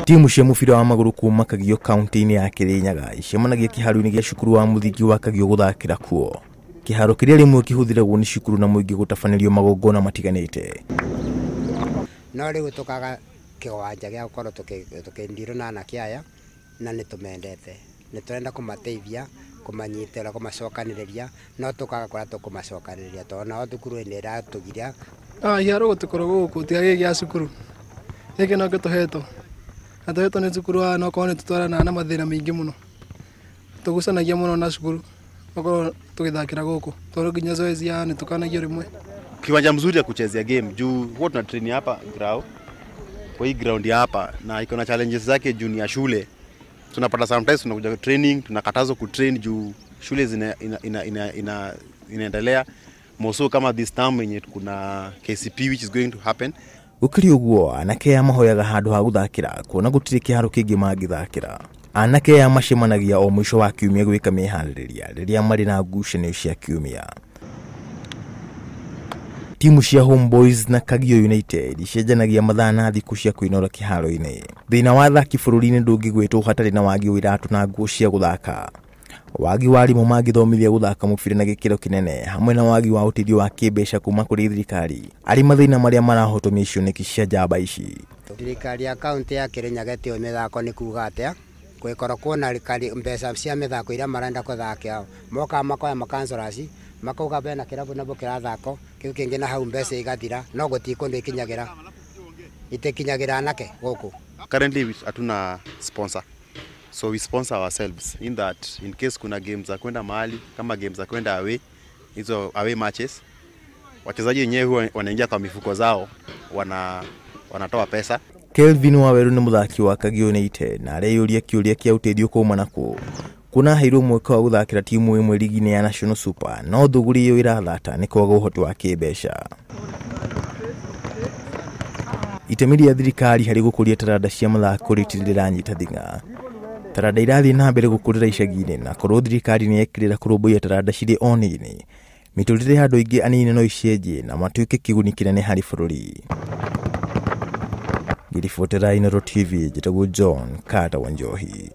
Timu cia mũbira wa magũrũ kuma Kagio kaunti-inĩ ya Kirinyaga icemanagia kĩharo-inĩ gĩa cukuru wa mũthingi wa Kagio gũthakĩra kuo. Kĩharo kĩrĩa rĩmwe kĩhũthĩragwo nĩ cukuru na mũingĩ gũtabanĩrio magongona matiganĩte. No rĩu tũkaga kĩwanja gĩa gũkorwo tũkĩndirwo na anake aya na nĩ tũmendete, nĩ tũrenda kũmateithia, kũmanyitĩra, kũmacokanĩrĩria, no tũkaga kũrĩa tũkũmacokanĩrĩria tondũ nao thukuru nĩ ĩratũgiria. Iharo gũtikorwo gũkũ tiga gĩkĩ gĩa cukuru, gĩkĩ nokĩo tũhetwo na tũhetwo nĩ cukuru wa no korwo nĩ tũtwaranaga na mathĩna maingĩ mũno, tũgucanagia mũno na cukuru okorwo tũgĩthakĩra gũkũ tondũ nginya zoezi ya nĩ tũkanagio rĩmwe. Kiwanja mzuri ya kuchezea game juu huwa tuna train hapa ground, kwa hii ground ya hapa, na iko na challenges zake juu ni ya shule. Tunapata sometimes tunakuja training, tunakatazwa kutrain juu shule zina inaendelea moso kama this term yenye kuna KCP which is going to happen. Gũkĩrĩ ũguo anake aya mahoyaga handũ ha gũthakĩra kuona gũtirĩ kĩharo kĩngĩ mangĩthakĩra. Anake aya macemanagia o mũico wa kiumia gwĩka meharĩrĩria rĩrĩa marĩ na ngucanio cia kiumia. Timu cia Homeboys na Kagio United icenjanagia mathaa na thikũ cia kwĩnora kĩharo-inĩ. Thĩna wa athaki bũrũri-inĩ ndũngĩgwetwo hatarĩ na wagi wa iratũ na nguo cia gũthaka. Wagi wa arimũ mangĩthomithia gũthaka mũbira na gĩkĩro kĩnene hamwe na wagi wa ũteithio wa kĩmbeca kuma kũrĩ thirikari arĩ mathĩna marĩa marahotomia cioneki cia njamba ici. Thirikari ya kaunti ya Kirinyaga ĩtiũĩ mĩthako nĩ kuga atĩa, gwĩkorwo kuona mbeca cia mĩthako iria marenda kũthakĩa, mokaga makoya makancorasi makauga bena kĩrabu nabo kĩrathako kĩu kĩngĩ na hau mbeca igathira, no gũtirĩ kũndũ ikinyagĩra, itikinyagĩra anake gũkũ. Currently hatuna sponsor, so we sponsor ourselves in that in case kuna games za kwenda mahali kama games za kwenda away, hizo away matches, wachezaji wenyewe huwa wanaingia kwa mifuko zao, wanatoa pesa. Kelvin Waweru nĩ mũthaki wa Kagio United na areyũria kĩũria kĩa ũteithio kuma nakũ. Kuna aheirwo mweke wa gũthakĩra timu ĩmwe ligi-inĩ ya National Super, no thũgũrĩ ĩyo ĩrathata nĩ kwaga ũhoti wa kĩmbeca. Itemi rĩa thirikari harĩ gũkũria taranda cia mathako rĩtirĩ rĩranyita thing'a. Taranda irathiĩ na mbere gũkũrĩra icagi-inĩ na korwo thirikari nĩ yekĩrĩra kũrũmbũiya taranda cirĩ o nini, mĩtũrĩre ya andũ aingĩ anini no icenjie na matuĩke kĩguni kĩnene harĩ bũrũri. Ngĩribotera Inooro TV, njĩtagwo John Carter Wanjohi.